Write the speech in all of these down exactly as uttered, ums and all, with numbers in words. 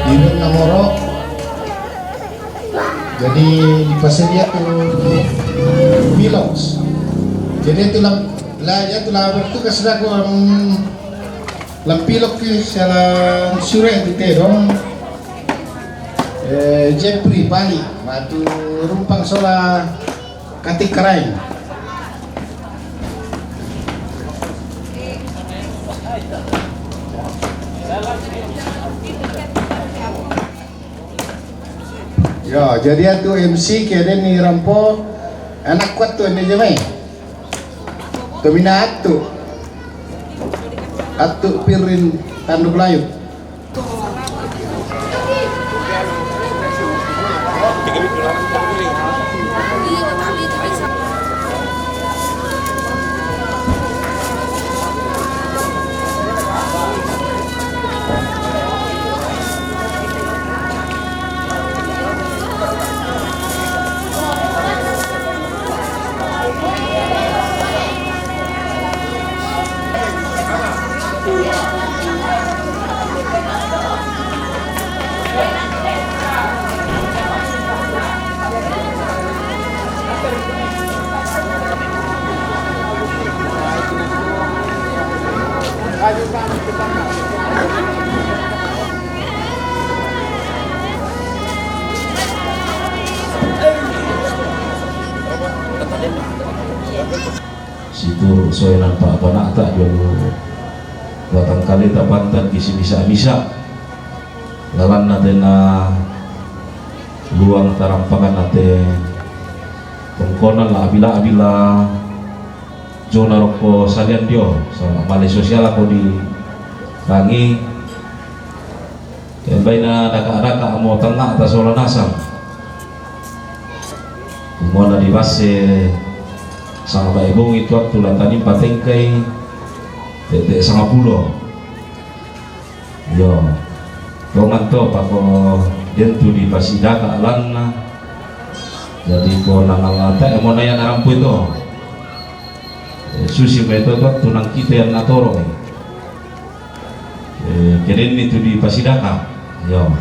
Di Namoro. Jadi dipasadia tu piloks. Jadi tu lam la ya tu la bertu kasra ko am lam pilok ki sala sure tu te dong. Eh, Jeffrey Bali matu rumpang sola katik karain. Ya, jadi atu M C kede ni rampo anak kuat tu ini jemai. Tomina atu. Atu pirin tanduk layu. Situ soe nampak panakta jolo. Batangkali tapantan ki simisa-misa. Lalan nate na luang tarampakan nate tongkonan la abila-abila jona roko salian dio. Sama male sosial ako di rangi. Embaina daka-daka mo tengah ta sola nasang. Kumona di base sanga bae bongi tu waktu la tani patengkai tete sanga pulo. Yo. Tongan to pako dentu di pasidaka alanna. Jadi ko nangala ta emona ya narampu itu. Eh, susi mai to waktu nang kita yang natoro. Eh, kedenni tu di pasidaka. Yo.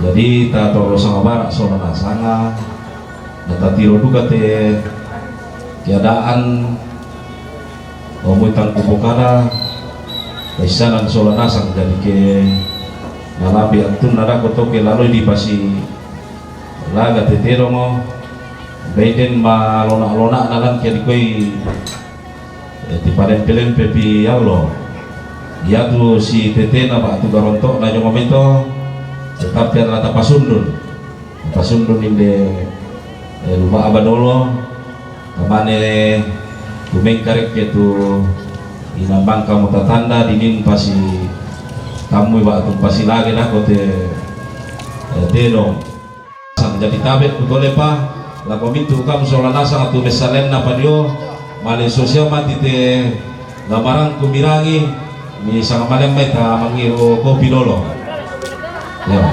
Jadi ta toro sanga bara sola nasanga. Natatiro duka te keadaan, omoi tangku bokana, kaisanan sola nasang, jadi ke nalapi antun nadako toke laloi di pasi laga te tedongo, baiden ma lona-lona nalan ke dikoi, eh, tipalempe-lempe pi allo. Iatu si tetena batu garonto na jongo mito, tetap pian lata pasundun. Pasundun inde, eh, luma abadolo, kamane tumengkarek ke tu inambang kamu tatanda dinin pasi tamui batu pasi lage dako te, eh, tedong. Jadi tabe kutole pa, lako mintu kam sola nasang tu mesalenna padio, male sosial mati te gamarang kumirangi, mi sanga male mai ta mangiru kopi dolo. Ya.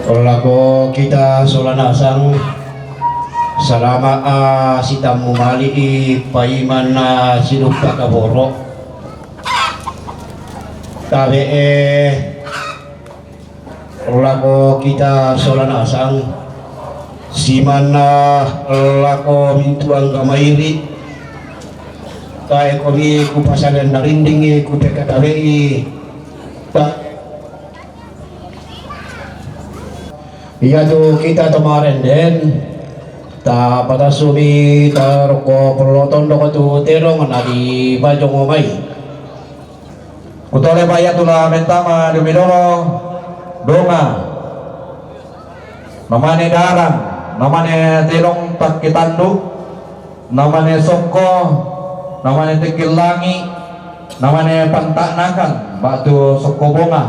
Lako kita sola nasang, salama, ah, sitammu mali i paiman, ah, siduppa kaboro. Tabe, eh, lako kita sola nasang, simanna lako mintu angka mairi, tae komi kupasalen narindingi kupekatabe'i. Ta-, iyatu kita tomarenden, tapatasumi tarokko pello tondoko tu terong nadi bajong omai. Kutole pa iyatu la mentama dumidolo donga. Namane darang, namane telong takke tandu, namane sokko, namane tekkil langi, namane pantaknakan, batu sokko bonga,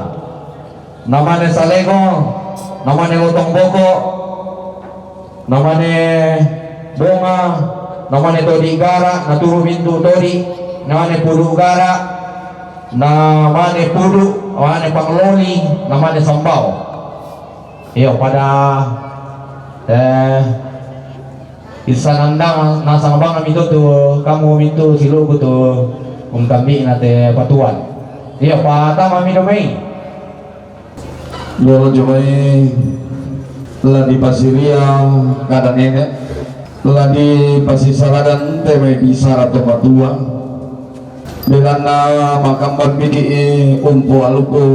namane salego, namane lotong boko, namane bonga, namane todi gara, naturu mintu todi, namane pudu gara, namane pudu, namane pangloli, namane sambao. Iyo, pada, eh, isanandang nasang bang mito tu kamu mintu siluku tu ungkambi na te patuan. Iyo, patama mino mai. Dolo jomai la dipasiriang kada nene, la dipasisaladan te mai bisara to matua. Belanna makamban biki umpo aluku,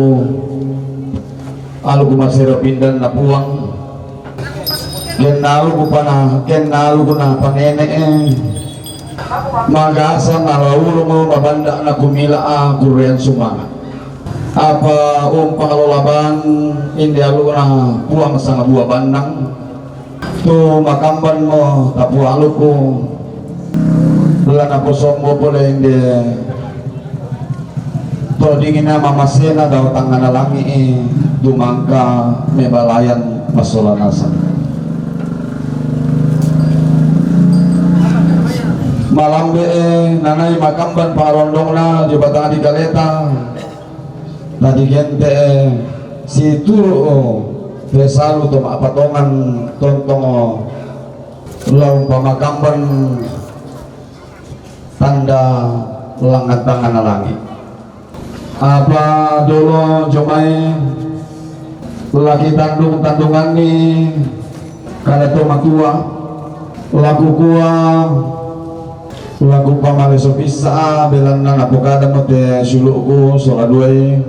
aluku masero pindan na puang. Kenna aluku pana, kenna aluku na panene. Magasa na laulungo mabanda na kumila aku rean sumanga. Apa umpang lola bang inde aluna puang sanga bua bannang, tu makamban mo tapualuku lana posombo pole inde to dingina mamasena dao tangngana langi'i tumangka mebalayan massolanasa. Malambe'e nanai makamban pangarondongna dio batang dikaleta, na digente'e situru'o pesalu to ma'patongan tontongo lao umpamakamban tanda langngan tangngana langi'. Apa dolo jomai laki tandung-tandunganni kada to matua, laku kua, laku pamale sopissa, belanna napokada mo te sulu'ku sola duai,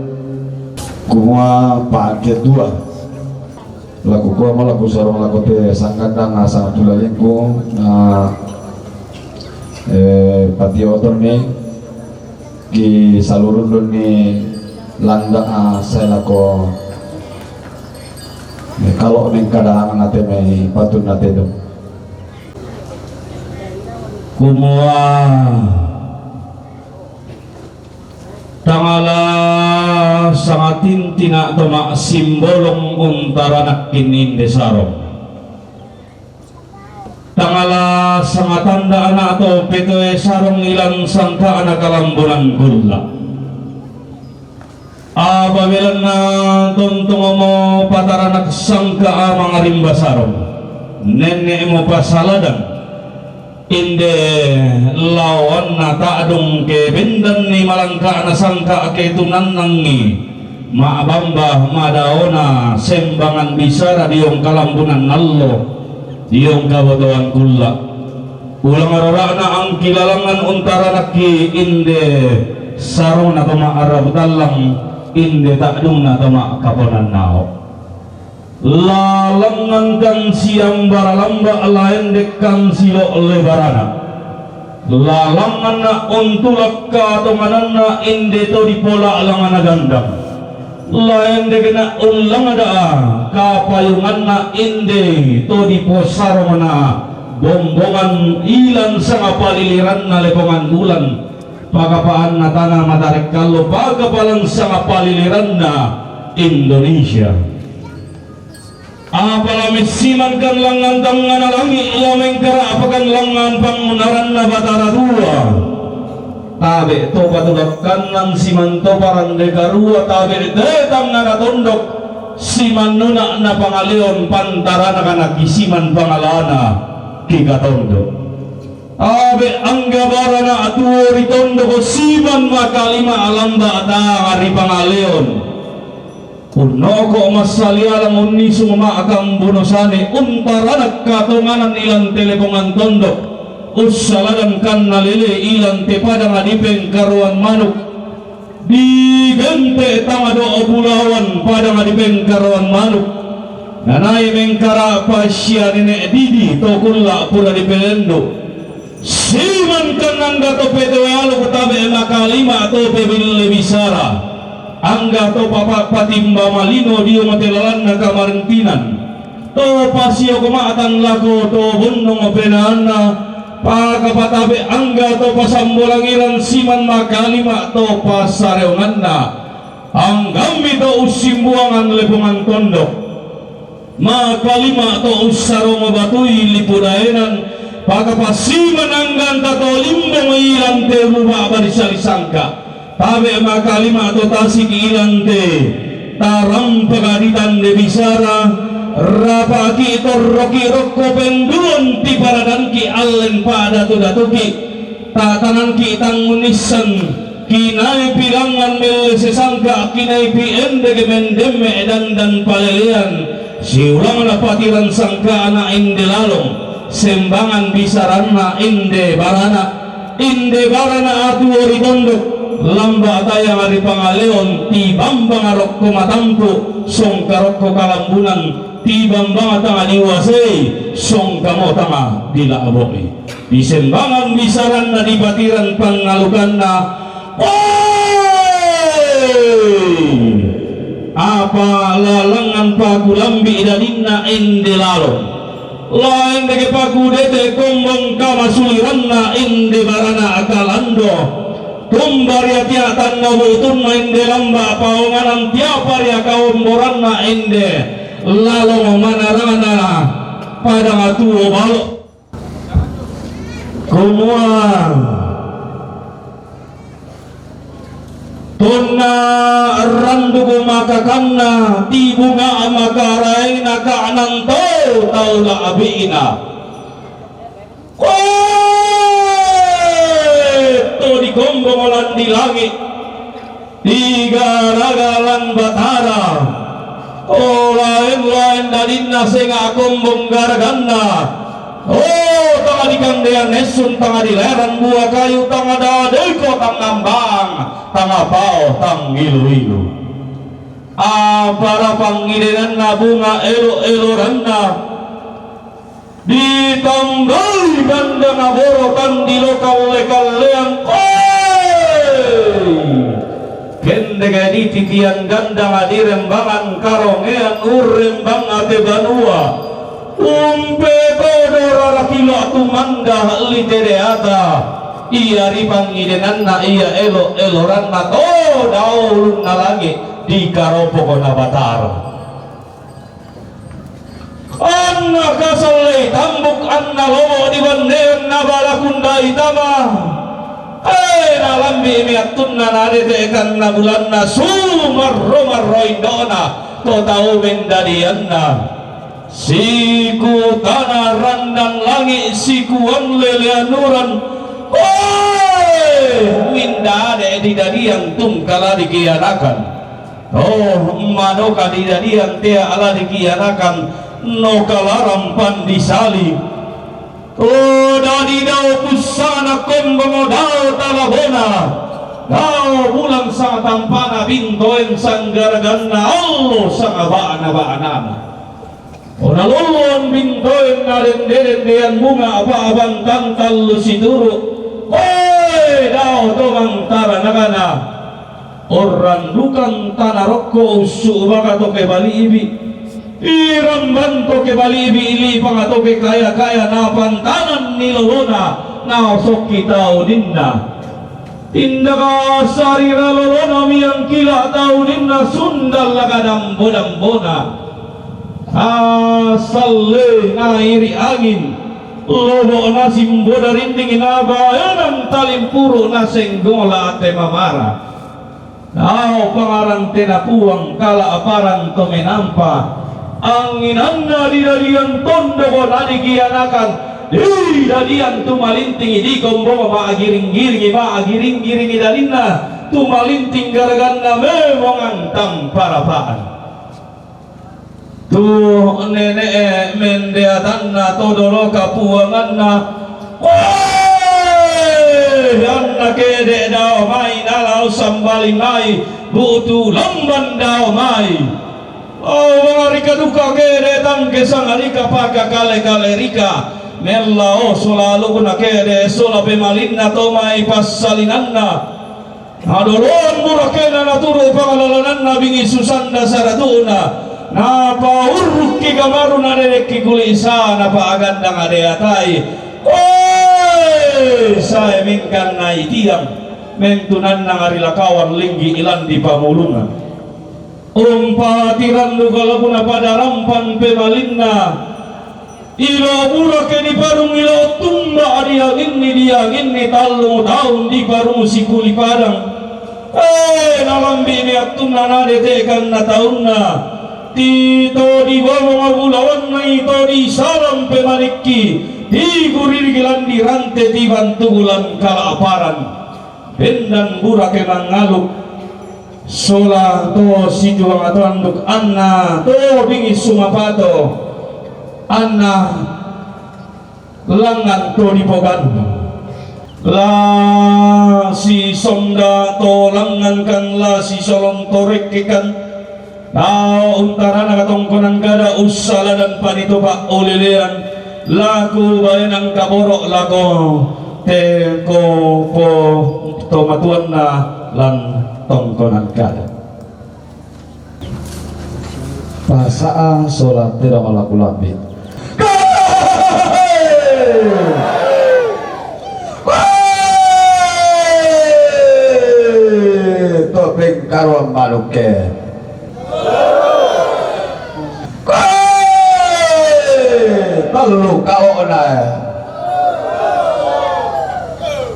kumua pake dua. Laku kua mo laku sarong lako te sanggandang asa tulaliangku, na, eh, patio otorni ki salurundunni landa, ah, sai lako, eh, kalo mengkada angan ate mai patun ate do. Kumua tangala sangatintina to ma'simbolong untaranakkin inde sarong. Tangala sangatanda ana' to petoe sarong ilan sangka'na kalambunan kulla'. Apa belanna tontongomo pataranak sangka'a mangarimba sarong, nenne'mo pasaladan, inde laoanna ta'dung ke bendanni malangka'na sangka' ke tunannangngi ma'bamba madaona sembangan bisara diong kalambunan allo, diong kabotoan kulla'. Ulang rora'na angkilalangan untaranakki inde sarongna to ma'arrabu tallang, inde ta'dungna to ma'kaponannao. Lalangngangkan siambara lamba' laendekkan silo' lebarana. Lalanganna untulakka tongananna inde to dipola langana gandang. Laendekna ullangda'a kapayunganna inde to diposarongna bombongan ilan sangapaliliranna lepongan bulan, pakapaanna tana matarekkallo, pakapalang sangapaliliranna Indonesia. Apala messimankan langngan tangngana langi', la mengkara'pakan langngan pangunaranna Batara Dua. Tabe' topa tulakkannan siman topa rande karua, tabe' te tangngana tondok, siman nuna'na pangaleon pantaranakna kisiman pangalana kikatondok. Tabe' angga barana tuo ri tondok siman makalima lamba' tanga ri pangaleon. Unnoko massalialang unnisung ma'kambuno sane, untaranak katonganan ilan te lepongan tondok, ussaladan kanna lele ilan te padang dipengkaroan manuk, digente' tama do' bulawan padang dipengkaroan manuk, nanai mengkara'pa sia nene' didi to kulla' pura dipelendu'. Siman kan angga to petoe aluk tabe' makalima to pebille bisara, angga to papa-, patimba malino dio mate lalanna kamarentinan, to pasioko ma'tang lako to bonnong penaanna, pakapatabe' angga to pasambolangiran siman makalima to passareonganna, anggammi to ussimbuangan lepongan tondok. Makalima to ussarongo batui lipu daenan, pakapasiman angganta to limbong ilan te ulu ba'ba disali sangka. Tabe' makalima to tasik ilan te tarampaka ditande bisara, rapa'ki torroki rokko penduan tiparadanki alleng pa'datu-datuki. Tatanangki tangngunissan, kinaipi langngan melle sesangka, kinaipi endeke mendemme dandan palelean, siulangna patiran sangka'na inde lalong, sembangan bisaranna inde barana, inde barana atuo ri tondok, lamba' tayang ri pangaleon, tibambang rokko matampu', songka rokko kalambunan, tibambang tanga diuasei, songkamo tanga dila'boi. Disembangan bisaranna, dipatiran pangalukanna. Oe! Apa lalangan pakulambi' daninna ende lalo. Laeng deke pakudete kombong kamasuliranna ende barana kalando. Tumba ri atia tanna butunna ende lamba' paonganan tiapa ri akaomboranna ende lalo manarana padang tuo balo'. Kumua tonna randuku makakanna tibunga makaraena ka'nang tau tau la'bi'na. Oe, to dikombong lan di langi', di garaga lan Batara. O laen-laen daninna senga' kombong garaganna. O, tanga dikandean essun, tanga dilaeran bua kayu, tanga dadeiko, tanga ambang, tanga pao, tang ilu-ilu. Apara pangidenanna bunga elo-eloranna. Ditambai gandang aboro tang dilo kalle-kallean, koe! Kendeke dititian gandang adirembangan karongean urrembang ate banua. Umpetodo rara kila tumanda lite deata, ia ri pangidenanna ia elo-eloranna to dao ulunna langi' dikaropoko na Batara. Anna kasallei tambuk, anna lobo' dibannean na balakundai tama. E, nalambi'mi attunna nadete'kanna bulanna sumarro-marro indo'na to tau mendadianna. Sikutana randan langi' sikuan lelean uran. Oe, mindade didadian tungkala dikianakan. Oh, manoka didadian tea ala dikianakan, no kalarampan disali. Oh, dadi dao pussana kombongo dao talabona, dao bulan sanga tampana bintoen sanggaraganna allo sanga ba'na-ba'nana. Ona lolloan bintoen na dende-dendean bunga apa abang tantallu situru'. Oe, dao to mantara nakana. Orrandukang tana rokko ussu' baka to kebali'bi'. Iramban to kebali'bi' lipang to kekaya-kaya napantananni lolona naosokki tau ninna. Tindaka sarira lolona miangkila tau ninna sundallaka dambo-dambona. Asalle nairi' angin, lobo'na simboda rinding nabaenan talimpuru nasenggola ate mamara. Dao pangarantena Puang kala'paran to menampa. Anginanna didadian tondoko nadikianakan, didadian tumalintingi dikombongo ma'giring-giringi, ma'giring-giringi daninna, tumalinting garaganna memongan tamparapaan. Tu nene'e mendeatanna to dolo kapuanganna. Wee! Anna ke'de' dao mai, nalao sambali mai, bu'tu lamban dao mai. Lao bangarika duka ke'de' tangke sangarika paka kale-kalerika. Mellao sola alukna ke'de' sola pemalinna to mai passalinanna. Nadoloan burakena naturu' pangalalananna bingi susanda saratu'na, napaurrukki kamaru nadedekki kuli'sa napa'agandang adeatai. Oe! Sae mingkanna itiang, mentunanna ngarilakawan linggi ilan dipamulungan. Umpatirannu kalabuna pada rampan pemalinna. Ilo burake diparung, ilo tumba dianginni, dianginni tallung taun diparung sikuli padang. Eh, nalambi'mi attunna nadete'kanna taunna. Ti to dibawang bulawanna, ito disalang pemanikki, ti kuririki lan dirante, ti bantu bulan kala'paran. Bendan burake mangaluk. Sola to situang to anduk anna to bingi sumapato, anna langngan to dipoganna. La sisonda to langngan kan, la sisolong to rekke kan. Tau untarana katongkonan kada ussaladan panitopa ulelean laku baenan kaboro' lako te ko po to matuanna. Lan tongkonan kada. Pasa'a sola tedong laku lambi. Koe! To pengkaruan manuke. Koe! Tellu kao'na.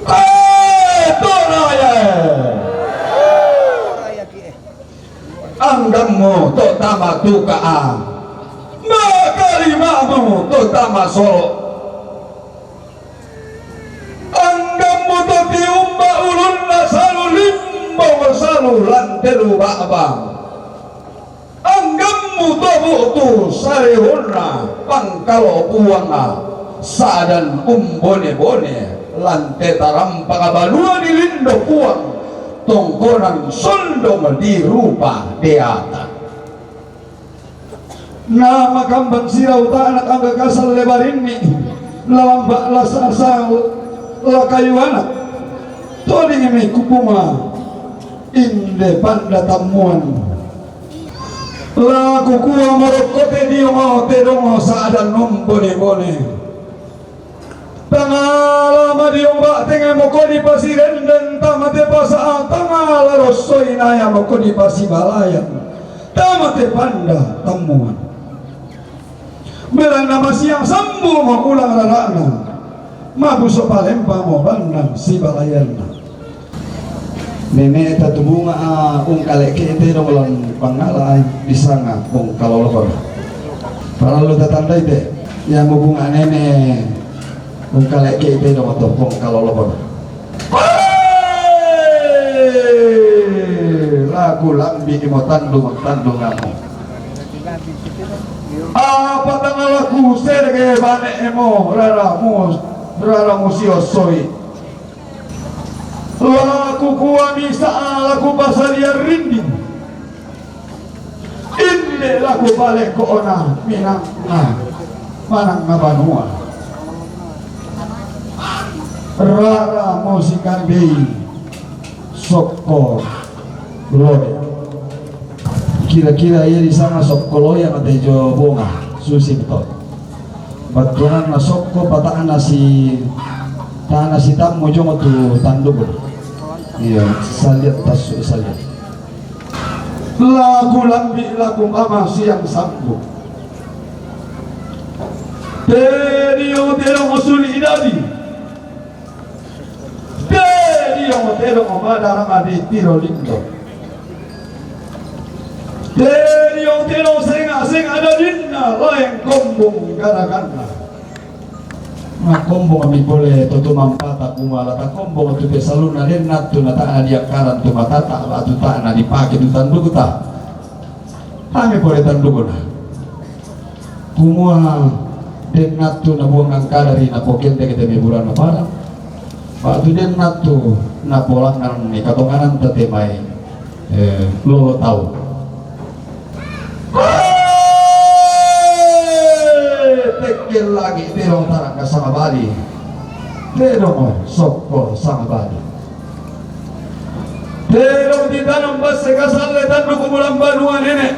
Koe! Tonae. Anggammu to tama tuka'a. Makalima'mu to tama solo'. Anggammu to tiumba ulunna salu limbong salu lan telu ba'bang. Anggammu to bu'tu sarehunna pangkalo Puangnga sa'dan umbone-bone lan te tarampang banua ni lindo Puang tongkonan sondong di rupa deata. Na makamban sira uta'na angga kasalle barinni, lalamba' lasasa lakayuana. Todingmi kupunga inde panda tammuan. Lakukua morokko te diongo te dongo sa'dan umbone-bone. Tangala madiong ba'teng mokodi pasirenden tama te pasa'a, tangala rossoi naya mokodi pasibalayan tama te panda tammuan. Belanna masiang sambu mo ulang rara'na, mabuso palempa mo bannang sibalayanna. Nene'ta tu bunga, a, ungkale'ke tedong lan pangngala, a, disanga pongkalolohor. Parallu tatandai te, ia mubunga nene ungkale'ke tedong to pongkalolohor. Laku lambi mo tandu, tandu ngamu. Apa tangalaku serege bane emo raramu, raramu siosoi. Laku kuami sa'a laku pasalian rinding. Inde laku bale ko'ona minanga, mananga banua. Rara musikandei sokko loe. Kira-kira ia disanga sokko loe ate jo bonga, susi beto. Battuananna sokko pata'na si, ta'na sitammu jongo tu tanduk. Iya, saliat tassu saliat. Laku lambi laku mama siang sambu. Te dio tedong suli idadi. Te dio tedong madarama di tiro lindo. Te dio tedong senga-senga dadinna laeng kombong garaganna. Makkombongmi pole to tumampata kumua la takombong tu pesalunna, den nattu na ta'na diakkaran tu matata ba'tu ta'na dipake tu tandukta. Ami pole tandukna. Kumua den nattu na buangang kada ri napokendeke te mai buranna padang. Ba'tu den nattu napolangnganni katongananta te mai, eh, lolo tau. Tekke langi' tedong tarangka sangabali. Tedong sokko sangabali. Tedong titanung basse kasalle tanduk bulan banua nene'.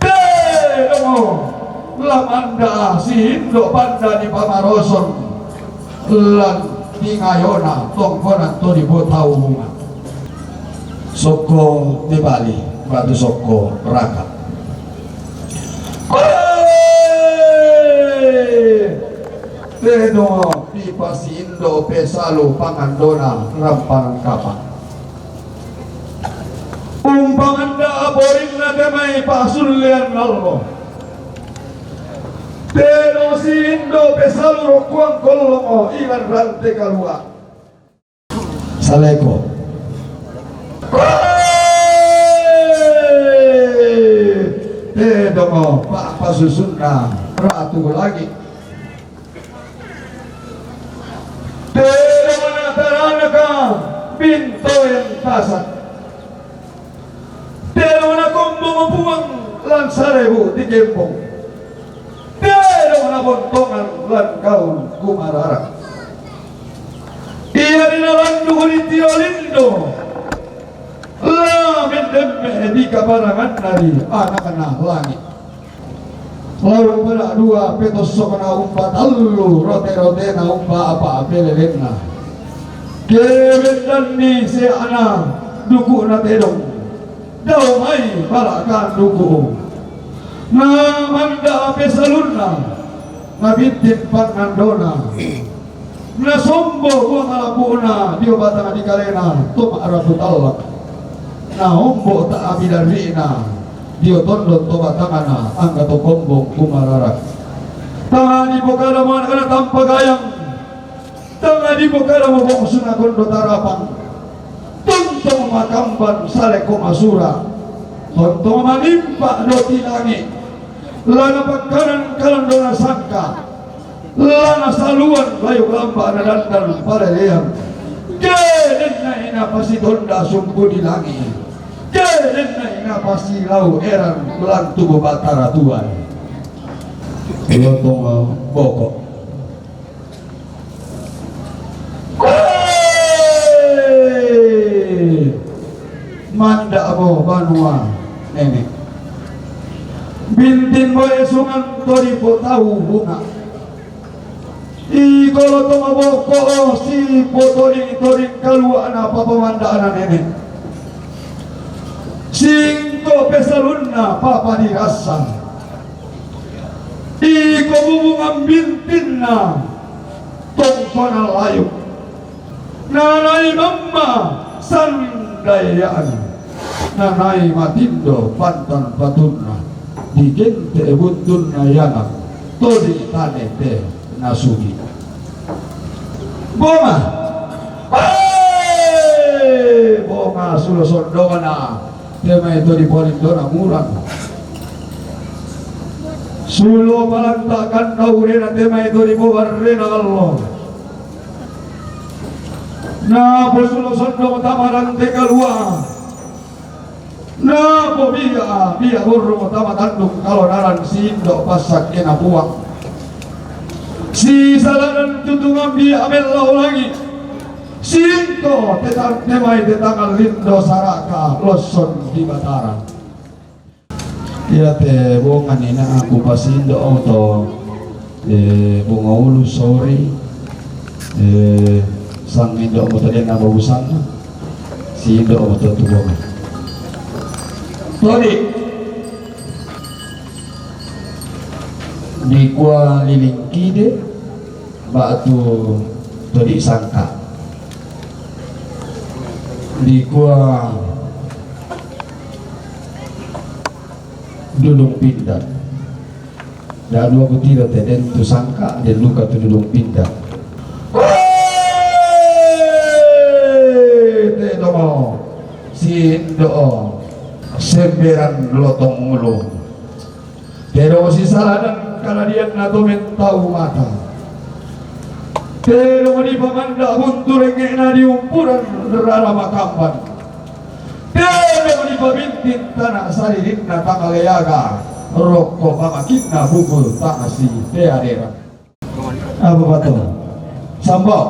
Tedong lamanda sihindo panda ni pamaroson lan tingayona tongkonan to dipotau bunga. Sokko mebali ba'tu sokko raka. Koe! Tedong dipasindo pesalu pangandona rampangan kapa. Umpamanda aporinna te mai pasullean allo. Tedong sindo pesalu rokkoang kollomo ilan rante kalua. Saleko. Tedong pa'pasusunna ratu lagi. Tedong na taranaka bintoen tasak. Tedong na kombong Puang lan sarebu tikembong. Tedong na bontongan lan gaun kumarara. Ia ri nalandu' ri tio lindo. Emme di kabarangan nari anakna langit. Lau pada dua petossokna umpatallu, rote-rotena umpa apa pelelenna. Kebendanni seana dukuna tedong. Dao mai balakan duku. Na manda pesalunna, na bittin pangandona. Na sombo buang alapu'na dio batang dikalena to ma'rapu tallak. Na ombo ta abidarri'na dio tondon to batangna angga to kombong kumararak. Tanga dipokada muanakna tampa gayang. Tanga dipokada mobong suna kondo tarapang. Tontong makamban saleko masura. Tontong manimpa doti langi. Lana pakkanan kalandona sangka. Lana saluan bayu lamba na dandan palelean. Kedenna ina pasitonda sumpu di langi. Kedenna ina pasilau eran lantu batara tuan. Lotong boko. Wee! Manda' mo banua nene'. Bintin boe sungang to dipotau bunga'. Iko lotong boko' sipotoding-toding kalua'na papamanda'na nene'. Singko pesalunna papadirassa. Iko bubungan bintinna tongkona layuk. Nanai mamma sandayana. Nanai matindo pantan patunna. Digente buntunna yana. Todi tane te nasugi. Bonga. Hei! Bonga sulo sondongna. Te mai to dipolindona murang. Sulo palantakan daurena te mai to dipobarrena allo. Napo sulo sondong tamarante kalua. Napo bia, bia borro tama tandung kalonaran sindo passakkena puang. Sisalanan tutungan bia mellau langi. Singko tetang temai tetangan lindo saraka losson di Batara. Iya te bongan ina aku pasindo oto, eh, bonga ulu, sorry. Eh, sang indo oto dena bagusanna. Si indo oto tu bongan. Todi. Dikua liling kide. Ba'tu to disangka. Dikua dulung pindan. Da'dua kutiro te den tu sangka, den duka tu dulung pindan. Te domo sindo semberan lotong ulu. Tedong sisalanan kaladianna to mentau mata. Tedong dipamanda buntu rengnge'na diumpuran rara makamban. Tedong dipabintin tana saririnna tangaleaga rokko pamakinna bubur tangasi teaderang. Apa pato? Sambo.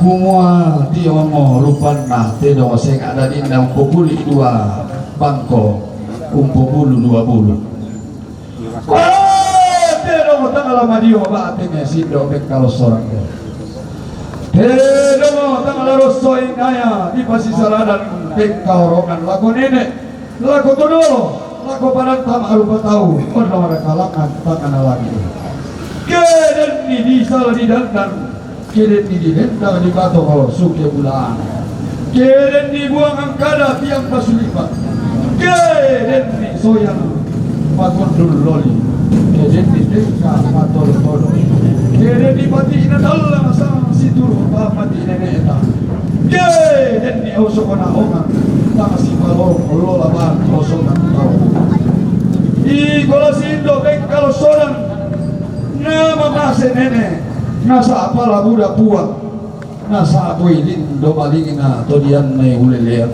Kumua tiongo rupanna tedong seng adadinna umpopuli dua bangko, umpopulu dua bulu. Wah, tedong tangala madio ba'tenge sindo pekkalossorang. Tedong tangala rosso inaya dipasisaladan pekkaorongan lako nene'. Lako todolo, lako padanta ma'rupa tau, onrong rakalangan tangana langi'. Kedenni disala didandan, kedenni dilendang dibato suke bulaan. Kedenni buangan kada tiang pasulipa. Kedenni soyang pakondul loli. Kedenni tengka patolo-tolo. Kedenni pati'na tallang sang situru' papati nene'ta. Kedenni osokna ongan tang sipalorong lola bang osokna tau. Iko la sindo pengkalossoran na mamase nene', nasa'pa la buda puang, nasa'poi lindo malingna to diannai ulelean,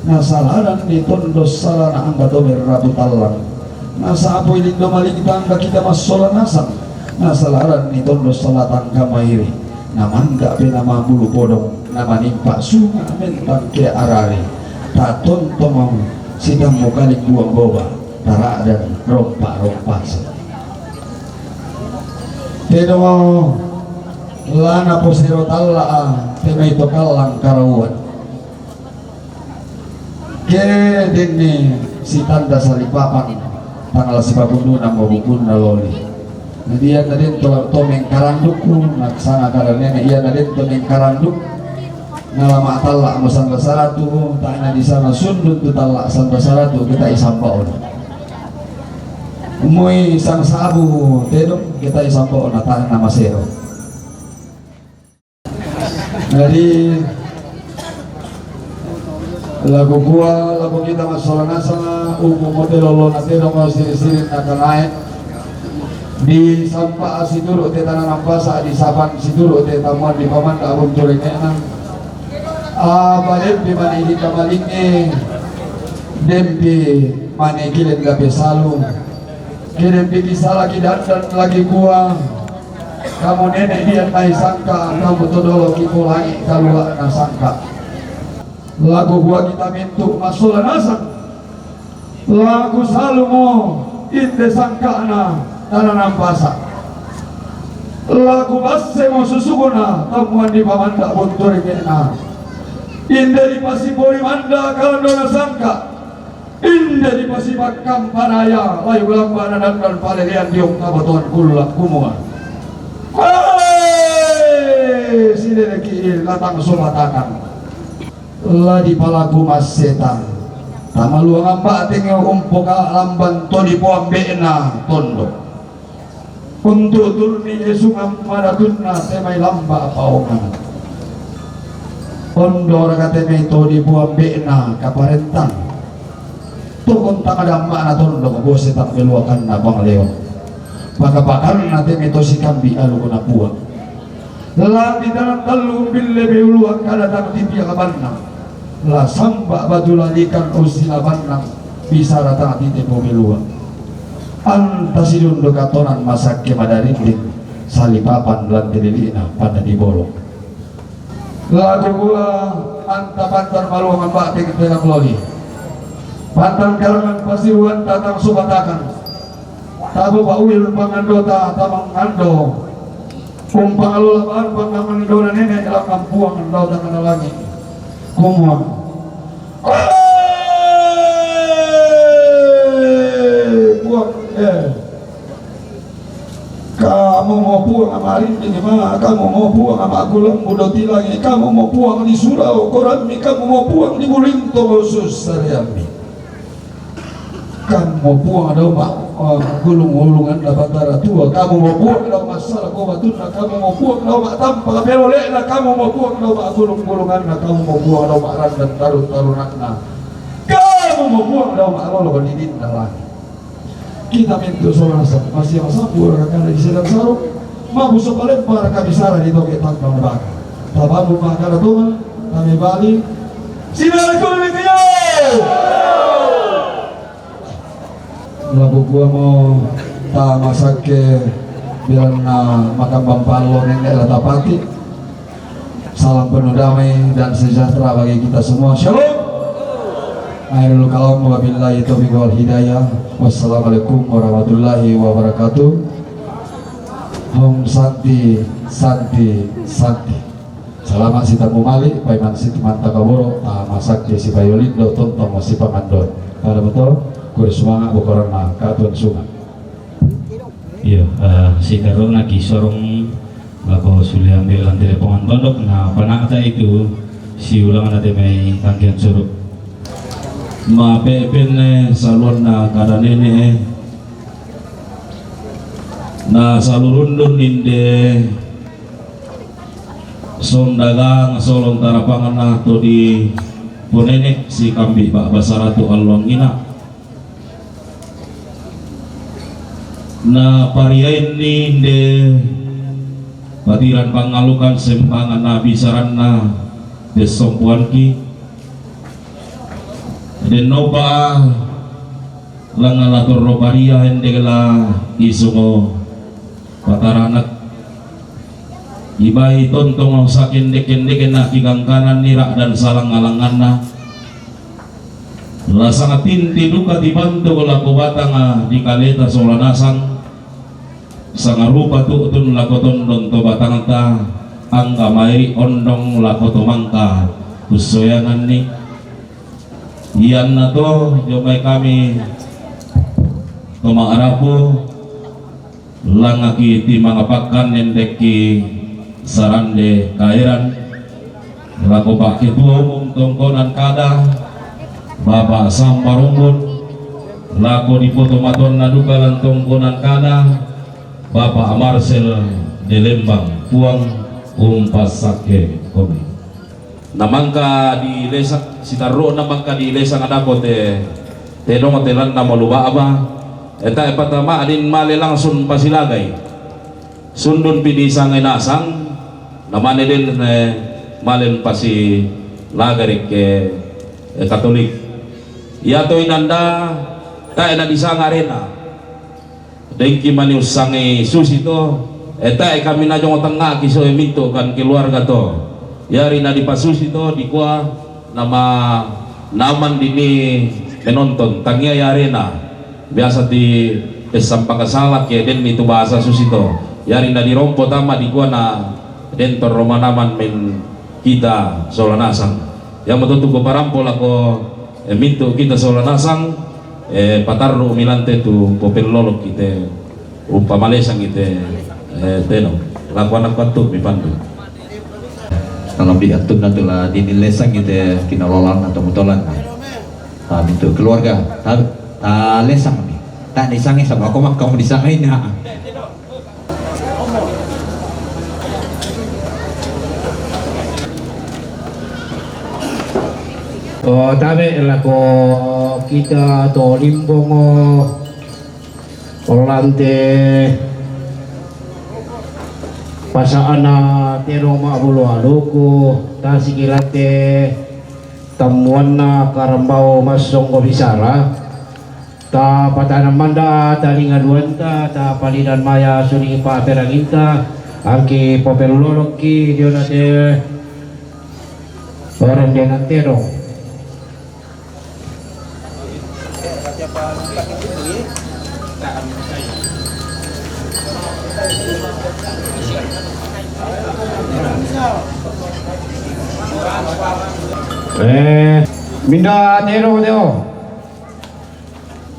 nasaladanni tondo salana angga to merrapu tallang, nasa'poi lindo malingta angga kita massola nasang, nasaladanni tondo salata angga mairi. Namanda' pe namamulu podong, namanimpa sunga' mentang ke arari. Tontong sitammu kaling buang boba, tara' dan rompa-rompa si. Tedong lana posero talla'a, te mai to kallang karauan. Ke denni sitanda salipapan, tanggal sipakunduna mo bukunna loli. Jadi, iya na den to, to mengkarandukku, naksana kada nene, iya na den to mengkaranduk, nalama talla mo sanda saratu, ta'na di sana sundun tu talla sanda saratu, kita isambaon. Mui sang sabu tedong, kita isambaon, na ta'na masero. Jadi, laku kua, laku kita massola nasanga, uku mote lolona tedong, siri-siri nakanae. Di sampa situru te tananang pasa, di sapan situru te tamuan di pamanda abun turinena. Apa dempi mani di kamalingi, dempi mani kilen gape salu. Kilen biki salaki dandan lagi kua. Kamu nene dia nai sangka, kamu todolo kipulangi kalua na sangka. Laku kua kita mintu massola nasang. Laku salumo inde sangka'na tananang pasa. Laku bassemo susukuna tamuan di pamanda bunturingena. Inde dipasipori manda kalandona sangka. Inde dipasipakkampanaya layu lamba na dandan palelean diong kabotoan kulla kumua. Hei, sileleki latang sumatakan. La dipalaku masseta. Tamaluang amba tenge umpoka lamban to dipoambe'na tondo. Untuk turni esungan madatunna te mai lamba paongan. Ondo raka te mai to dipoambe'na kaparentang. Tokon tang ada amma'na tondo kabose tang peluakanna Bang Leo. Paka-pakanna te mai to sikambi alukuna puang. La titanan tallu umbille beulua kada tang titia kabanna. La samba batu lalikan usi labanna bisara tang tite pobelua. Anta sidundo katonan masakke madarinding salipapan lanti lili'na pada di bolong. Lagu gua anta pantar maluang amba tinggi pegang loli. Pantang karangan pasiruan tatang subatakan. Tabo pauil pangandota tamang ando. Umpang lola baan pangamandona nene lakang puang ando tangana langit. Kumua. Eh, puang, eh. Kamu mo puang ama rinding ma, kamu mo puang ama kulang budo tilangi, kamu mo puang di surau korammi, kamu mo puang di bulinto mo sussareammi. Kamu mo puang dao ma, eh, gulung-gulunganna Batara Tua, kamu mo puang dao ma sala ko batunna, kamu mo puang dao ma tampa pelole'na, kamu mo puang dao ma gulung-gulunganna, kamu mo puang dao ma randan tarun-tarunanna, kamu mo puang dao ma lolo didinna langit. Kita mintu sola nasa, masiang sapu raka kana di sedang sarung, mabu sopalempa raka bisara di toke tangkang baka. Tabamu makana tongan, kami bali. Sinara kulu mitiyo. Laku kuamo tamasakke bilanna makambang pallo nenne la tapati. Salam penuh damai dan sejahtera bagi kita semua. Shalom. Akhirul kalam, wabillahi taufiq wal hidayah. Wassalamualaikum warahmatullahi wabarakatuh. Om Santi, Santi, Santi. Salama' sitammu mali', paiman sitimanta kaboro', tamasakke sipayolindo, tontong sipangandon. Pada betul, kuri sumanga' bokoranna katuan sunga'. Iyo, eh, sikarona kisorong lako sule ambil lantele pongan tondok, na panata itu siulang na te mai tangkian suruk. Mape'penne saluanna kada nene, na salurundun inde sondagang solong tarapanganna to di ponene sikambi ba basaratu alluangina. Na pariainni inde patiran pangalukan sembangan nabi saranna dessompuanki. Dennopa langala torro paria ende gela isungo pataranak. Ibai tontong sakendek-kendek na kigangkanan nira dan salang-alanganna. La sanga tinti duka tibantuk lako batanga di kaleta sola nasang, sangarupa tu'tun lako tondon to batangta, angka mai ondong lako to mangka tussoyanganni. Iannato jomai kami to ma'rapu, langaki ti mangapakkan nendekki sarande kaeran, lako Pak Ketua Umum Tongkonan Kada, Bapak Sambarumbun, lako dipoto matuanna duka lan Tongkonan Kada, Bapak Marcel Delembang, Puang umpassakke komi. Namangka di Lesang, sitarru'na mangka di Lesang adako te, te dong te lanna maluba'ba, eta e patama adin male langsung pasilagai. Sundun pi di sangai nasang, namane den, eh, malen pasi lagare ke, eh, Katolik. Iato inanda, tae na disanga arena. Dengki mani ussangi susi to, eh, tae kami najong tengaki so, eh, mintu kan keluarga to. Yari na dipasusi to, dikua, nama naman dini menonton, tangiai arena. Biasa ti pessang pakasala ke den itu bahasa susi to. Yari na dirompo tama dikua na den torro manaman men kita sola nasang. Yamo to tu parampo lako, eh, mintu kita sola nasang, eh, patarru milante tu popellolok kite. Umpamalesang ite, eh, teno. Lakuan aku atu mi pandu. Nalabbi attunna tu la dini lesang ite kinololan atau mutolan. Ah, mintu keluarga. Ta, ta lesang mi. Tak disangi sama aku mah kamu disangi na. Oh, tabe lako kita to limbongo. Ollante pasa'na tero ma'bulu aluku, tasikilante tammuanna karambau massonggo bisara, ta patanang manda talinga duanta, ta palidan maya suni pa'peranginta, angki popellolokki diona te orendenan tero. Eh, minda tero teo.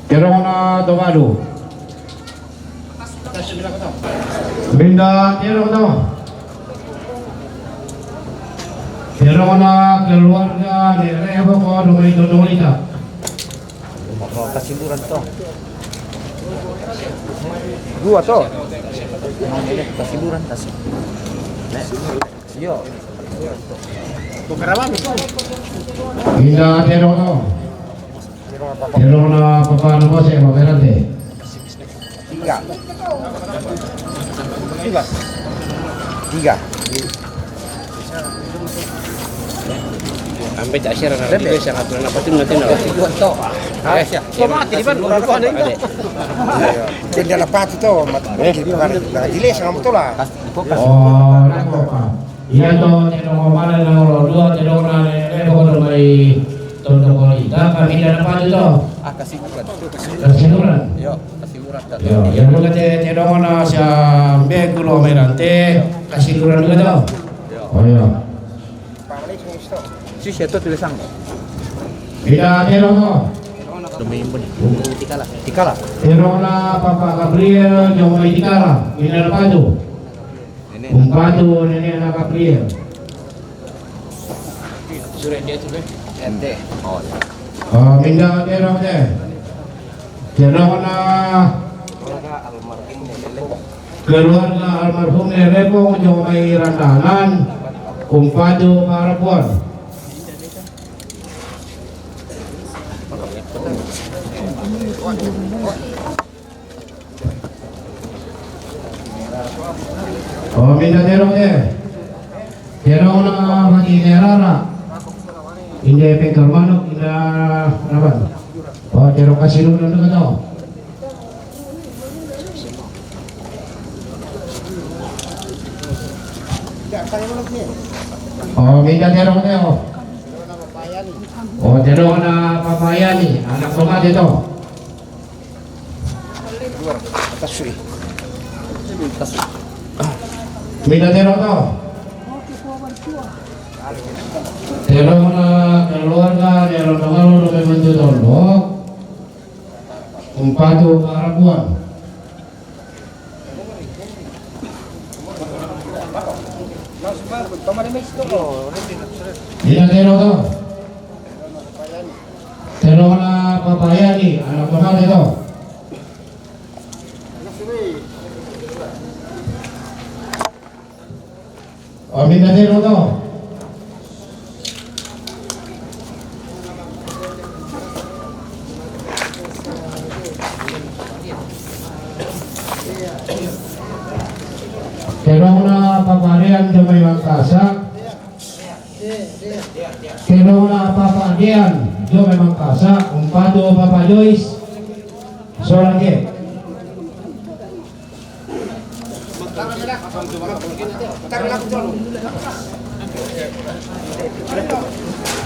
Terona to balu. Minda tero to. Terona keluarga ne rebo ko dua itu dua ita. Kasiburan to. Dua to. Kasiburan kasi. Iyo. Minda tero to. Tero na papa no bose mamerante. Tiga. Tiga. Tiga. Sampai tak share na di desa, nggak pernah dapat tuh nanti na. Dua to. Ah, eh, siap. Kok mati di mana? Lupa ada itu. Ada. Jadi dapat itu, mat-, eh, di mana? Di desa nggak betul lah. Oh, nggak apa-apa. Iya to, tedong mala na olo dua, tedong na lebo ko mai tondong ko ita, kami dana patu to. Ah, Kasiburan. Kasiburan. Yo, Kasiburan to. Yo, iya, lu kate tedong na siambe kulo merante, Kasiburan juga to. Yo. Oh, iya. Si siapa tuh tulisan? Kita tedong to. Demi imbun. Tikala. Tikala. Tedong na Papa Gabriel, jong mai Tikala. Kita dana patu. Umpatu nene na Gabriel. Sudah dia tu, eh. Ente. Oh, iya. Oh, minda tero te. Tero na keluarga almarhum ne Lepong jong mai Randangan. Umpatu parapuan. Oh, minda tero te. Tero na mati ne rara. Inde pengkar manuk, inda raban. Oh, tero Kasiburan dulu kata. Oh, minda tero te, oh. O, tedongna Papa Yani, anak tomate to. Minda tedong to. Tedongna keluarga de Rondongalu dope Manjutondok. Umpatu Parabuan. Minda tedong to. Tedongna Papa Yani, anak tomate to. O, minda tedong to. Tedongna Papa Dean jo mai Mangkasa. Tedongna Papa Dean jo mai Mangkasa, umpatu Papa Joyce. Sola ke.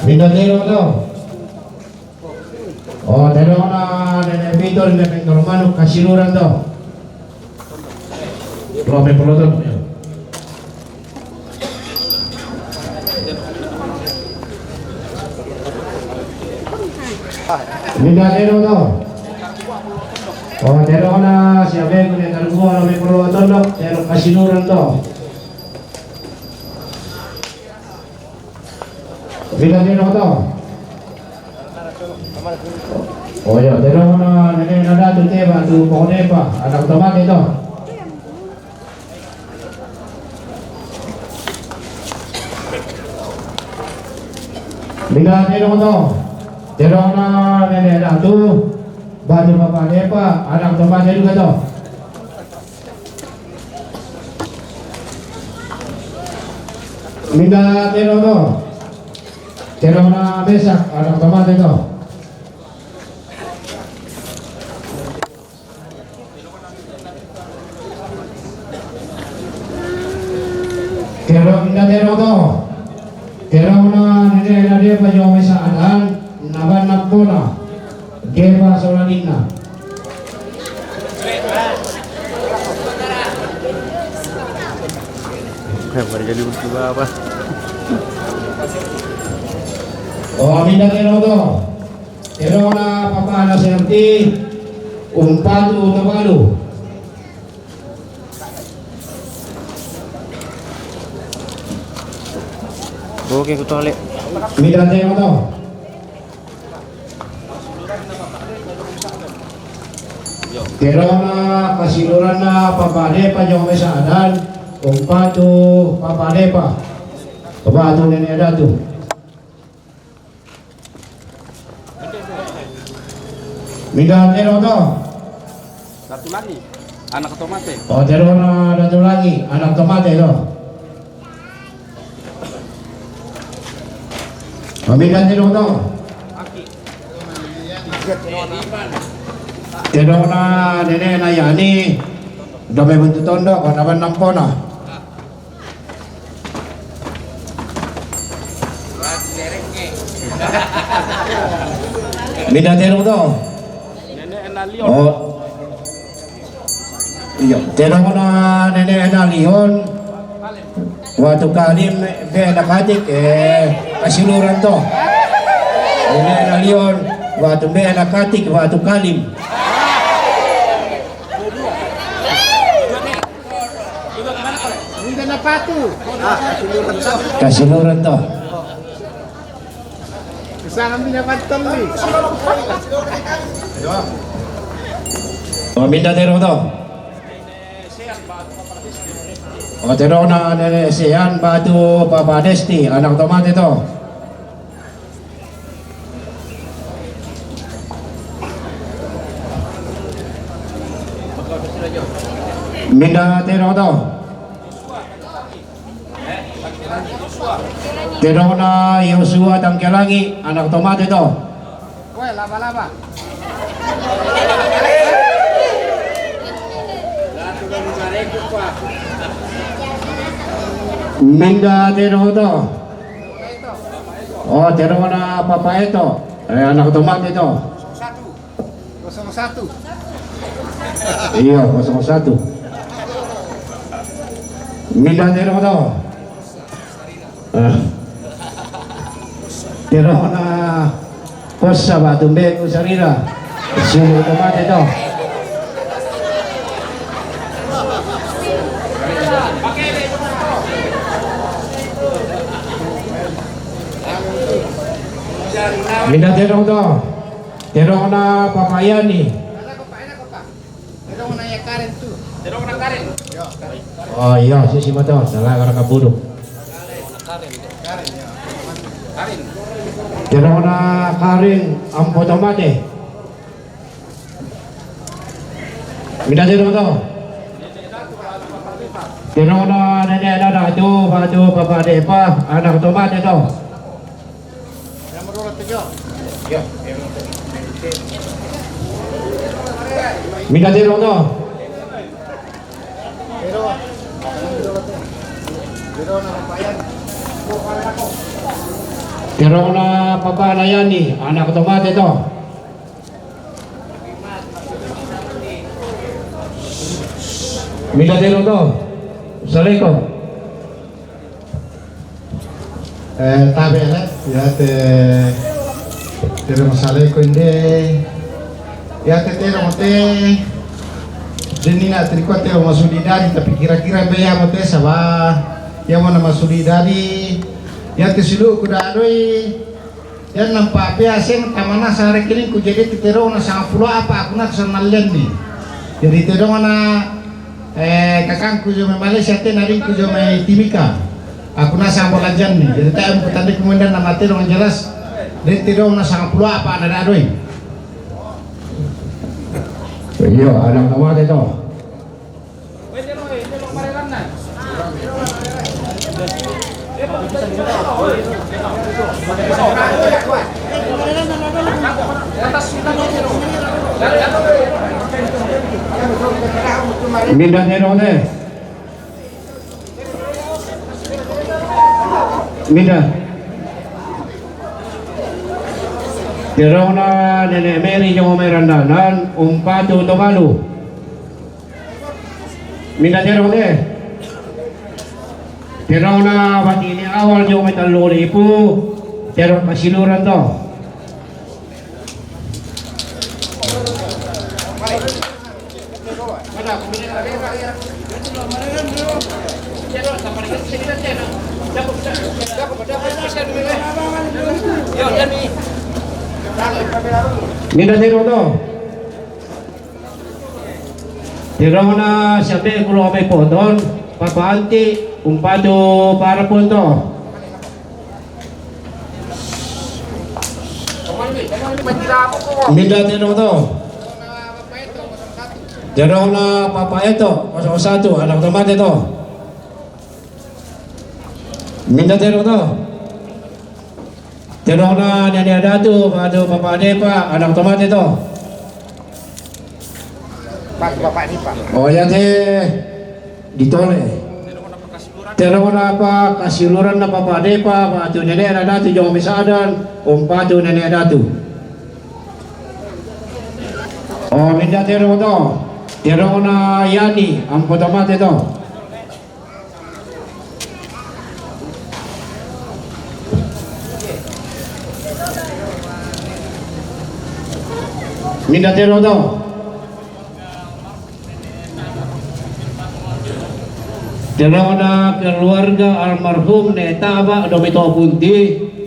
Minda tedong to. O, tedongna Nenek Pitu, Nenek Pitu manuk kasiluran to. Lo me poloton. Minda tedong to. O, tedongna sia be kune tarbuan ame polo tondok, tedong kasiluran to. Minda tedong to. O ya, tedongna nene na datu te batu pohon epa, anak tomate to. Minda tedong to. Tedongna nene datu batu papa depa, anak tomate juga to. Minda tedong to. Tedongna Mesak, anak tomate to. Tedong, minda tedong to. Tedongna nene na depa jo mai sa'adan, na bannang pona. Depa sola ninna. Eh, baru jadi begitu apa? O, minda tedong to. Tedongna papana Serti, umpatu Tabalu. Oke, ku tole. Minda tedong to. Tedongna kasiluranna papa depa jo mai sa'adan, umpatu papa depa. Umpatu nene datu. Minda tedong to. Datu Langi, anak tomate. O, tedongna Datu Langi, anak tomate to. O, minda tedong to. Tedongna nene na Yani, dame bentuk tondok, na bannang pona. Minda tedong to. Nenek Enalion. O. Iya, tedongna nene Enalion. Watu Kalim be na katik, eh, kasiluran to. Nene Enalion, watu be na katik, watu Kalim. Minda na patu. Kasiluran to. Kasiluran to. Kasama minda patu ni. O, minda tedong to. O, tedongna nene Sean batu papa Desti, anak tomate to. Minda tedong to. Tedongna Yosua Tangkialangi, anak tomate to. Weh, laba-laba. Minda tedong to. Oh, terong na Papa Eto. Eh, anak tomate to. Kosong satu. Iyo, kosong satu. Minda terong to. Eh. Terong na kosa ba tumbe ku sarira. Sulu tomate to. Minda terong to. Terong na Papa Yani. Terong na ya Karen tu. Terong na Karen. Oh iyo, si sima to. Salah kara kaburu. Karen. Terong na Karen ampo tomate. Minda terong to. Terong na nene na datu, batu, papa depa, anak tomate to. Minda terong to. Terong na Papa Nayani, anak tomate to. Minda terong to. Saleko. Eh, tabe la, ya te, terong saleko inde, ya te terong te, deni na triko terong masuli dadi, tapi kira-kira be ya mo te saba, ya mo na masuli dadi, ya te sulu ku dadoi, ya nampa pe aseng tamana sare kini ku jadi te terong na sanga pulo apa aku na sana lendi. Jadi terong na Eh, kakangku jo mai Malaysia te, naringku jo mai Timika. Aku na sanga bolajan ni. Jadi ta em ku tadi ku menda na mate dong jelas. Denti dong na sanga pulo apa na dadoi. Iyo, anak tomate to. Minda terong te. Minda. Terong na Nenek Meri jo mai Randanan, umpatu to balu. Minda terong te. Terong na batini awal jo mai Taluripu, terong Kasiluran to. Minda terong to. Terong na siape kulo ape poton, papa anti, umpatu para punto. Minda terong to. Terong na Papa Eto, kosong satu, anak tomate to. Minda terong to. Terong na Nenek Datu, batu Papa Depa, anak tomate to. Pak, Bapak ini, Pak. Oh, ya te ditole. Terong na pa Kasiluran na Papa Depa, batu Nenek Datu jo mai Sadan, umpatu Nenek Datu. Oh, minda terong to. Terong na Yani, ampo tomate to. Minda terong to. Terong na keluarga almarhum Ne Taba Domito Punti,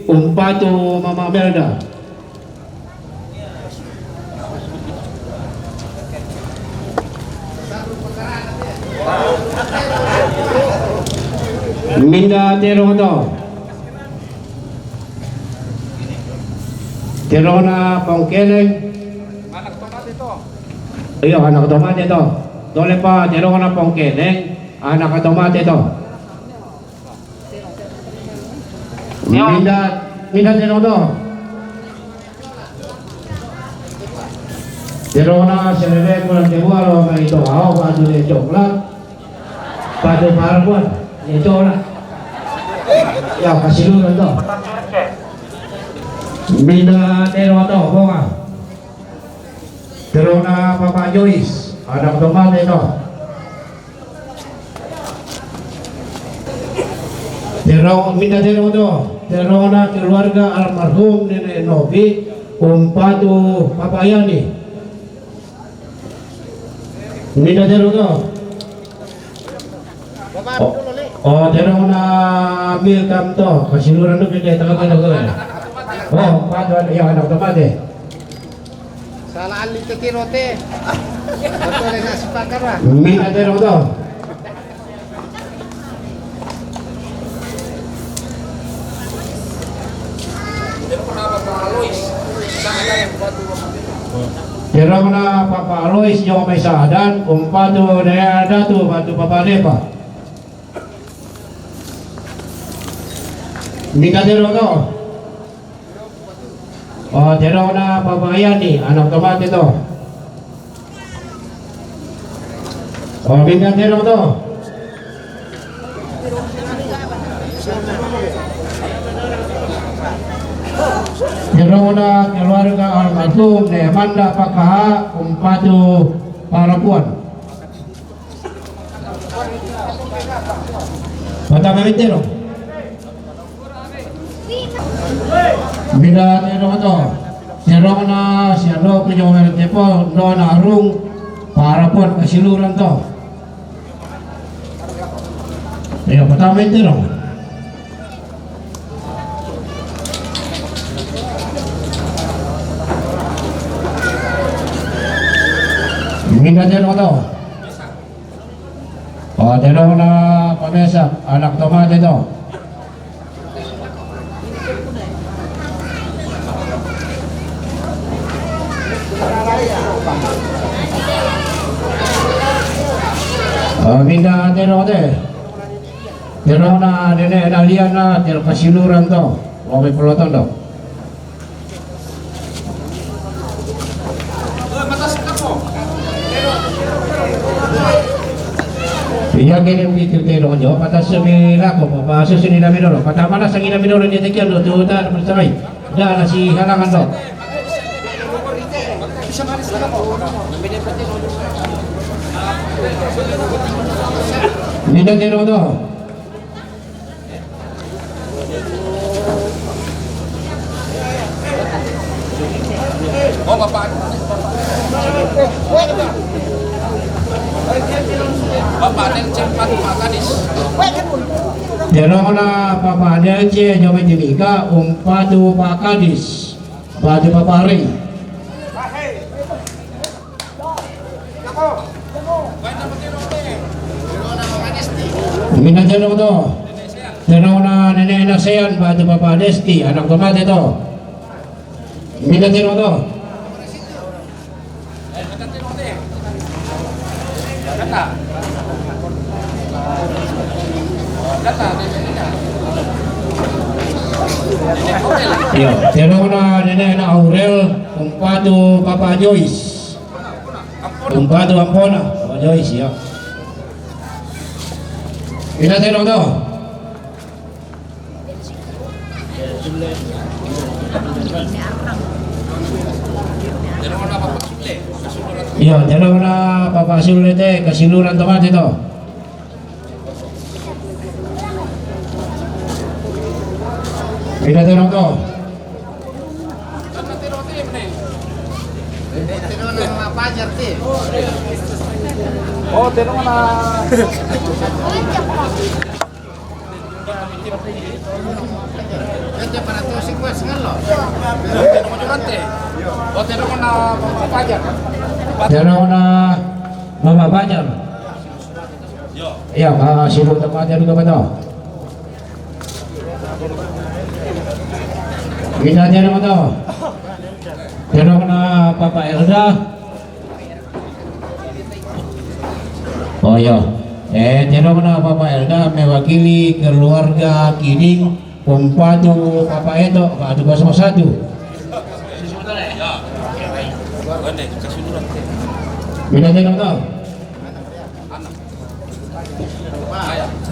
umpatu Mama Melda. Minda terong to. Terong na Pongkeleng. Iyo, anak tomate to. Tole pa, terong na Pongkeleng, anak tomate to. Minda, minda terong to. Terong na selele kulang tebualo mai to, au batu de coklat. Batu parbuan, ne coklat. Ya, Kasiluran to. Minda tero to, bonga. Terona Papa Joyce, anak tomate to. Tero, minda tero to. Terona keluarga almarhum Nenek Novi, umpatu Papa Yani. Minda tero to. Oh, oh, tero na mil kam to. Kasiluran do pite tanga tanga to. Oh, patu ya anak tomate. Sala ali te tiro te. Betul ya, nasi pakar lah. Minda tero to. Tero na Papa Alois, yo mai sadan, umpatu dea datu, batu Papa Depa. Minda tero to. Oh, tero na Papa Yani, anak tomate to. Oh, minda tero to. Tero na keluarga almarhum ne manda pakaha, umpatu parapuan. Patama mitero. Minda tero to. Tero na siano ke jo mere tepo, do na arung, parapuan kasiluran to. Ya, patama mitero. Minda tero to. Oh, tero na pamesa, anak tomate to. Oh, minda tero te. Tero na nene na liana, tero kasiluran to. Oke, peloton to. Iya, kene mi tiro tero jo, pata semi lako, papa susu ni nami dolo, pata mana sangi nami dolo ni tekian do, tu ta percaya. Da nasi halangan do. Minda tero do. Oh, Bapak. Bapak Nelce, umpatu Pak Kadis. Tero na Papa Nelce, jo mai timika, umpatu Pak Kadis. Batu Papa Ri. Minda tero to. Tero na nene na sean, batu Papa Desti, anak tomate to. Minda tero to. Yo, tero na nene na Aurel, umpatu Papa Joyce. Umpatu ampona, Papa Joyce, yo. Minda tero to. Iya, tero na Papa Sule te, kasiluran tomate to. Minda tero to. Oh, tero na. Tero na Mama Banjar. Ya, kasiluran tomate juga betul. Minda tero to. Tero na Papa Elda. Oh, yo. Eh, tero na Papa Elda mewakili keluarga Kiding, umpatu Papa Eto, batu kosong satu. Minda tero to.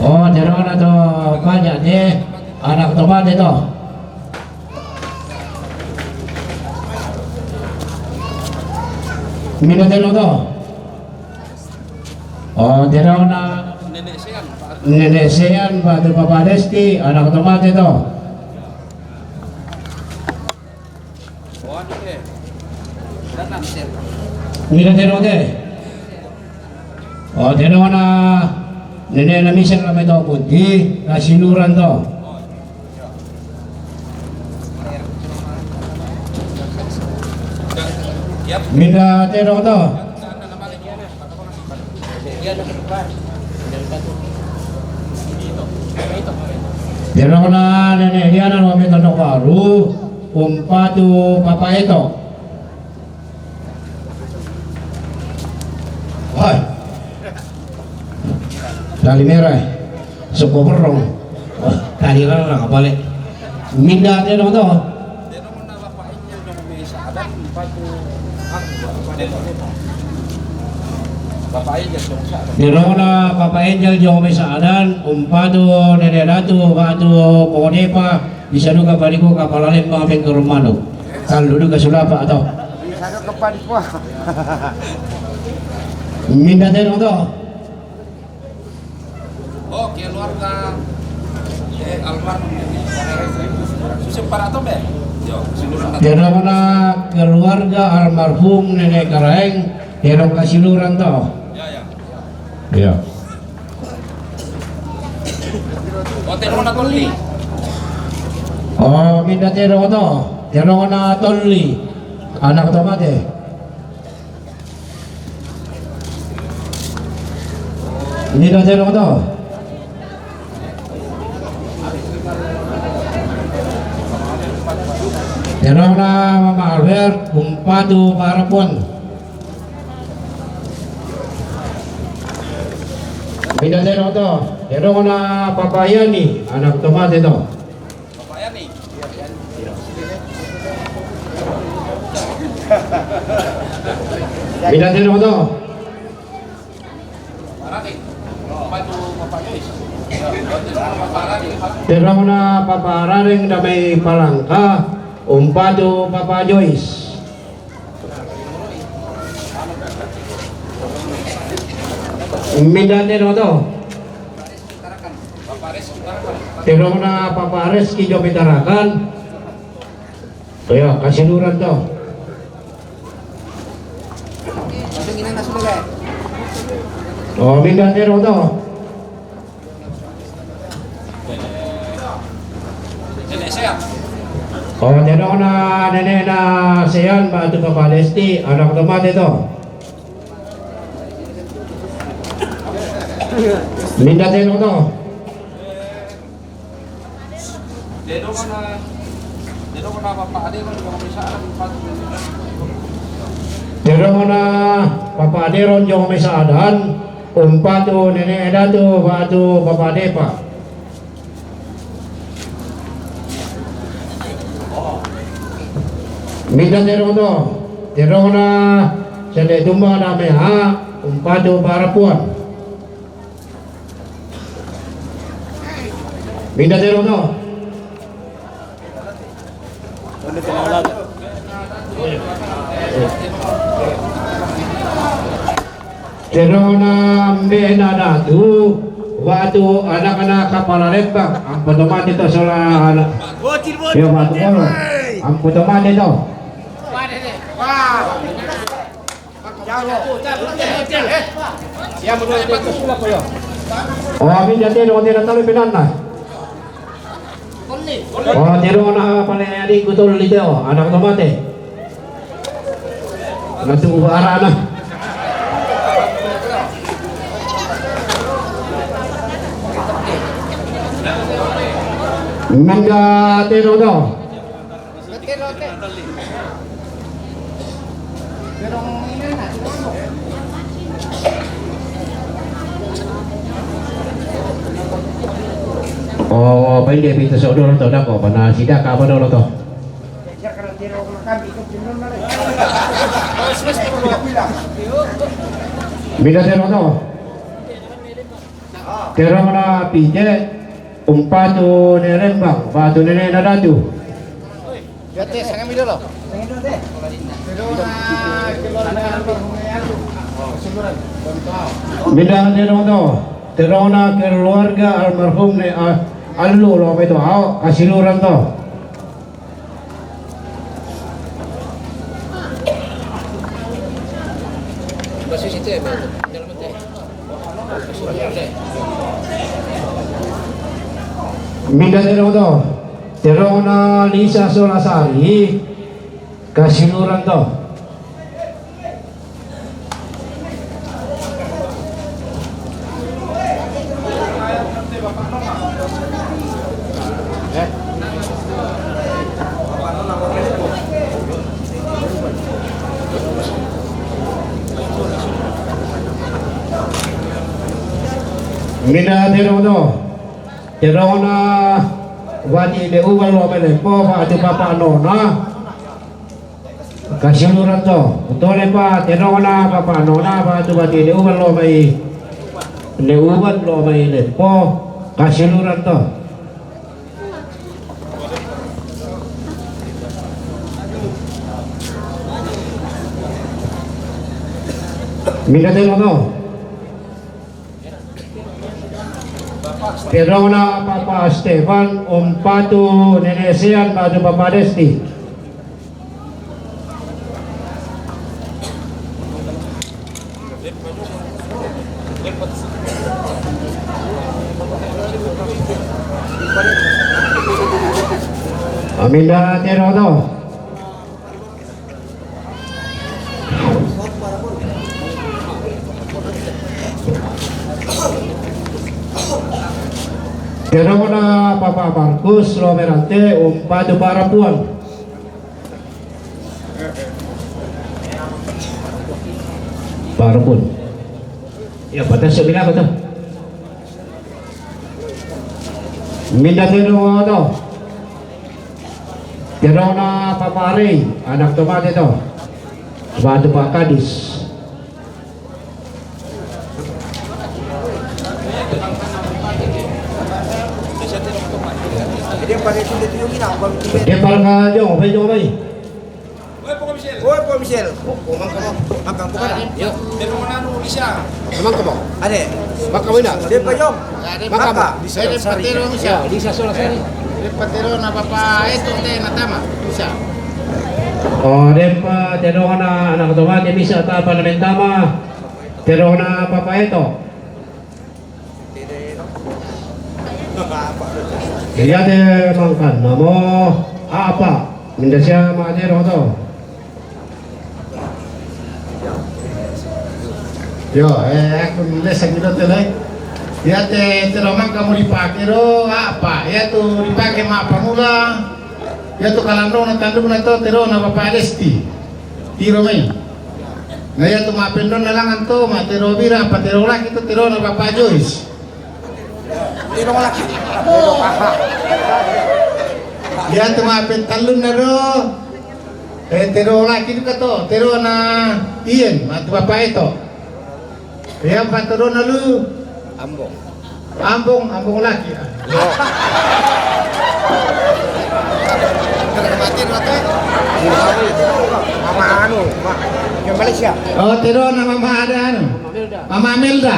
Oh, tero na to Papa Jade, anak tomate to. Minda tedong to. O, tedong na Nenek Sean, Pak. Nenek Sean, Pak, tu Papa Desti, anak to mate to. O, anu te. Minda tedong te. O, tedong na nenek na Misel na mai to pun. Di, na siluran to. Minda tedong to. Tedong na nenek Diana na mai Tondok Baru, umpatu Papa Eto. Hai. Tali merah. Soko berong. Wah, tali rarang apa le? Minda tedong to. Tedong na Papa Angel jong mai Sa'adan, umpatu Nenek Datu, batu Papa Depa, bisa duka padiku kapala lembang pengker manu. Kalau duka sulapa atau. Bisa duka padiku. Minda tedong to. O, keluarga, eh, almarhum ini. Susah para to be. Yo, siluran. Tedong na keluarga almarhum Nenek Karaeng, tedong kasiluran to. Ya, ya. Ya. O, tedong na Tolli. O, minda tedong to. Tedong na Tolli. Anak to mate. Minda tedong to. Tedong na Mama Albert, umpatu Parapuan. Minda tedong to. Tedong na Papa Yani, anak to mate to. Minda tedong to. Tedong na Papa Rareng da mai Palangka, umpatu Papa Joyce. Minda tedong to. Tedong na Papa Reski jong mai Tarakan. Iyo, kasiluran to. O, minda tedong to. O, tedong na Nenek na Sean, batu Papa Desti, anak to mate to. Minda tedong to. Tedong na Papa Aderon jong mai Sa'adan, umpatu Nenek Datu, batu Papa Depa. Minda tedong to. Tedong na Sende Tumba na mai ha, umpatu Parapuan. Minda tedong to. Tedong na mbe na datu, batu anak-anak kapala lembang, ampo to mate to sola anak. Iyo, batu bolo. Ampo to mate to. O, minda tedong, tedong talo pinanna. O, tedong na pale adikku Tolli to, anak to mate. Natu arana. Minda tedong to. O, painde pito so dolo to dako, pana sida ka apa dolo to. Minda tedong to. Tedong na pije, umpatu Nenek Lembang, batu Nenek na Datu. Yo te, sanga mi dolo. Minda tedong to, tedong na keluarga almarhum ne a-, allu lo mai to, ao, kasiluran to. Minda tedong to, tedong na Lisa Solasari, kasiluran to. Minda tedong to, tedong na wati de uba lo mele po ba tu papa nona. Kasiluran to. Tole pa, tedong na papa nona ba tu bati ne uban lo mai. Ne uban lo mai le po. Kasiluran to. Minda tedong to. Tedong na papa Stefan, om patu nene Sean, patu papa Desti. Aminda tedong to. Tedong na papa Markus lo merante, om patu parapuan. Parapuan. Ya, pata semina kata. Minda tedong to. Tedong na papa Rey, anak tomate to. Ba tu pa Kadis. Dia para ka jong, bai jong bai. Oi, Pak Michel. Oi, Pak Michel. Oh, mangka mo. Mangka mo kana. Yo. Dia mau nanu Lisa. Mangka mo. Ade. Mangka mo ina. Dia pa jong. Mangka mo. Lisa. Dia pa tedong Lisa. Ya, Lisa Solasari. Dia pa tedong na papa Eto te na tama. Lisa. Oh, dia pa tedong na anak tomate Lisa ta pa na mentama. Tedong na papa Eto. Iya te mangkan namo apa? Minda sia ma tedong to. Yo, eh, aku nulis lagi to tele. Iya te tedong mangka mo dipake do apa? Iya tu dipake ma pamula. Iya tu kalandong na tandung na to tedong na papa Desti. Tiro mai. Na iya tu ma pendon na langan to, ma tedong bira, apa tedong laki to, tedong na papa Joyce. Tedong laki. Iya tu ma pentallun na do. Eh, tedong laki tu ka to, tedong na Ian, ma tu papa Eto. Iya, pa tedong na lu. Ambong. Ambong, ambong laki. Mama anu, ma, yang Malaysia. Oh, tedong na mama ada anu. Mama Amelda.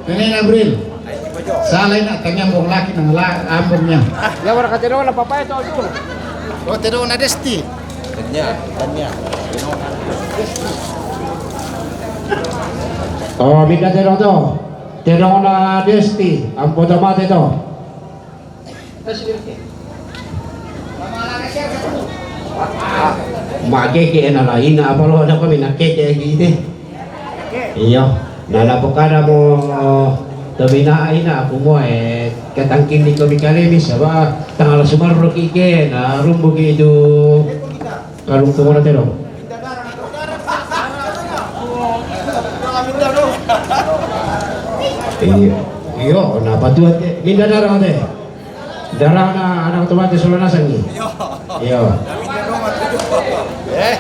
Ini Nabril. Salah ina, tanya ambong laki na la, ambongnya. Ya, wara ka tedong na papa Eto tu. Oh, tedong na Desti. Tanya, tanya. Oh, minda tedong to. Tedong na Desti, ampo tomate to. Makeke ena laina apa lo ada kami nakeke gitu. Iyo, na lapokada mo tomina ina aku mo e katangkin di komi kalemi saba tanggal sumarro kike na rumbu gitu. Kalung tu mana tedong? Iyo, iyo, na patuan te. Minda darang te. Darang na anak tomate Solanasang ni. Iyo. Eh.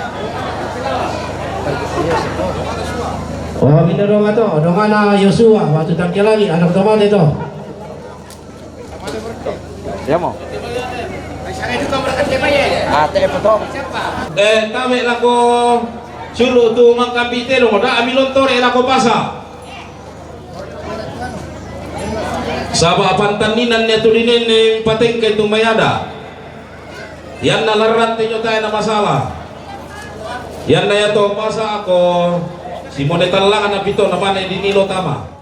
Oh, minda donga to. Donga na Yosua, waktu tangke lagi anak tomate to. Ya mo. Ate e potong. Eh, tabe' lako sulu' tu mangkapite lo, da' ami lontore' lako pasa'. Saba' pantanninan ne tu dinenne patengke tu mayada. Yanna larrante jo tae na masala. Yanna yato pasa' ako simone tallana pito na mane dinilo tama.